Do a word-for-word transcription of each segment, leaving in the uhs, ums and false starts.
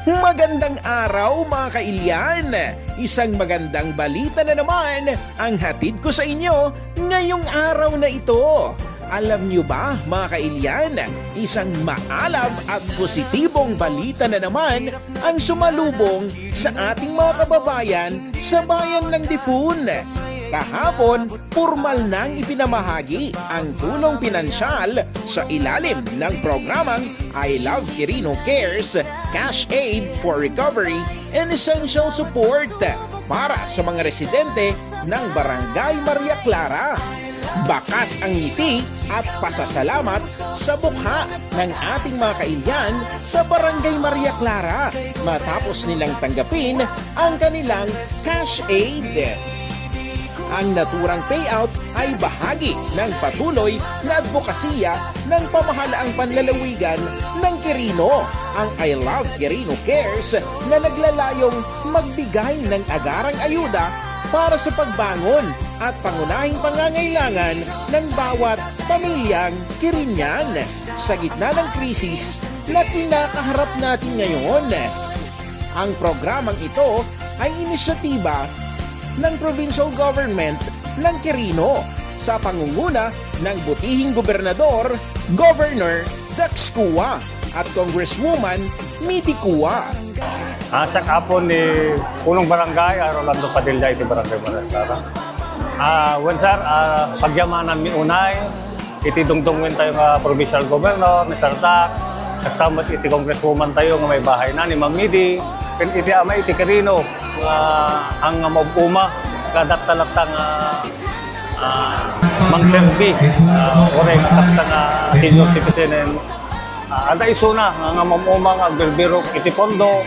Magandang araw, mga kailian! Isang magandang balita na naman ang hatid ko sa inyo ngayong araw na ito. Alam niyo ba, mga kailian, isang maalam at positibong balita na naman ang sumalubong sa ating mga kababayan sa bayan ng Difun. Kahapon, pormal nang ipinamahagi ang tulong pinansyal sa ilalim ng programang I Love Quirino Cares Cash Aid for Recovery and Essential Support para sa mga residente ng Barangay Maria Clara. Bakas ang ngiti at pasasalamat sa mukha ng ating mga kailian sa Barangay Maria Clara matapos nilang tanggapin ang kanilang cash aid. Ang naturang payout ay bahagi ng patuloy na adbokasiya ng pamahalaang panlalawigan ng Quirino, ang I Love Quirino Cares, na naglalayong magbigay ng agarang ayuda para sa pagbangon at pangunahing pangangailangan ng bawat pamilyang Quirinian sa gitna ng krisis na kinakaharap natin ngayon. Ang programang ito ay inisyatiba ng provincial government ng Quirino sa pangunguna ng butihing gobernador, Governor Dax Cua at Congresswoman Midi Cua. Ah, siak apo ni Punong Barangay, ah, Rolando Padilla iti Barangay Maria Clara. Ah, wen, sir, ah, pagyamanan mi unay iti dungdungngentayo nga provincial governor, Mister Dax, kasta met iti congresswoman tayo nga maibahayna ni Ma'am Midi, ken iti ama iti Quirino nga ang nga maub-uma nga adatta latta nga, ah, mangserbi, ah, uray nga kasta nga senior citizen. Ah, adda isuna nga, nga mamuma nga agbirbirok iti pondo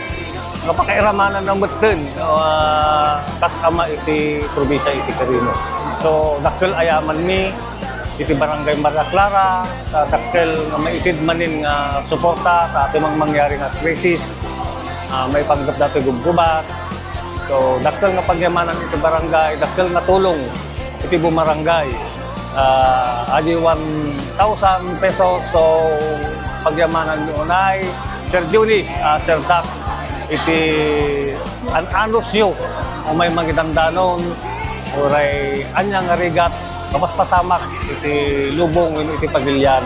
nga pakairamanan na metten, ah, kas ama iti probinsya iti Quirino. So, dakkel a yaman mi iti Barangay Maria Clara, ta dakkel nga maitid manen nga suporta ta ti mangmangyari nga krisis, ah, maipanggep datoy gubgubat. So, dakkel nga pagyamanan iti barangay, dakkel nga tulong iti bumarangay. Ah, adi one thousand pesos. So, pagyamanan mi unay, Sir Juni, ah, Sir Dax, iti an-anosyo, umay mangidandanon, uray ania nga rigat, mapaspasamak iti lubong wenno iti pagilian.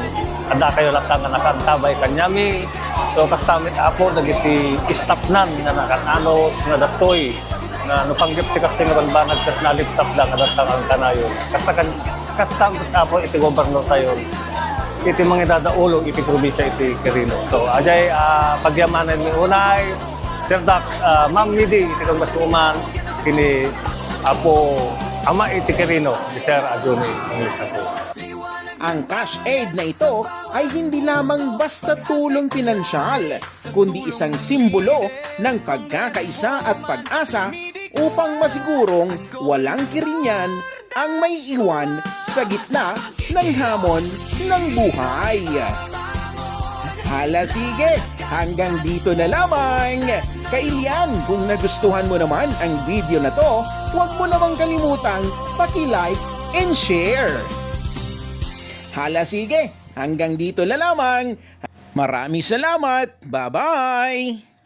Addakayo latta nga nakaantabay kaniami. So, kasta met, Apo, dagiti staff-nan nga nakan-anos nga datoy nga no panggep ti kastoy nga banbanag ket naliptapda nga datang ang kanayon. Kasta kan, kasta met, Apo, iti gobernadortayo iti mangidadaulo iti probinsia iti Quirino. So, adiay, ah, pagyamanan mi unay, Sir Dax, ah, Ma'am Midi, iti congresswoman, kini Apo, ama iti Quirino, ni Sir Ajuni, ang lista po. Ang cash aid na ito ay hindi lamang basta tulong pinansyal, kundi isang simbolo ng pagkakaisa at pag-asa upang masigurong walang Quirinian ang maiiwan sa gitna ng hamon ng buhay. Hala sige, hanggang dito na lamang. Kailian, kung nagustuhan mo naman ang video na to, huwag mo namang kalimutang paki-like and share. Hala sige, hanggang dito na lamang. Maraming salamat. Bye-bye!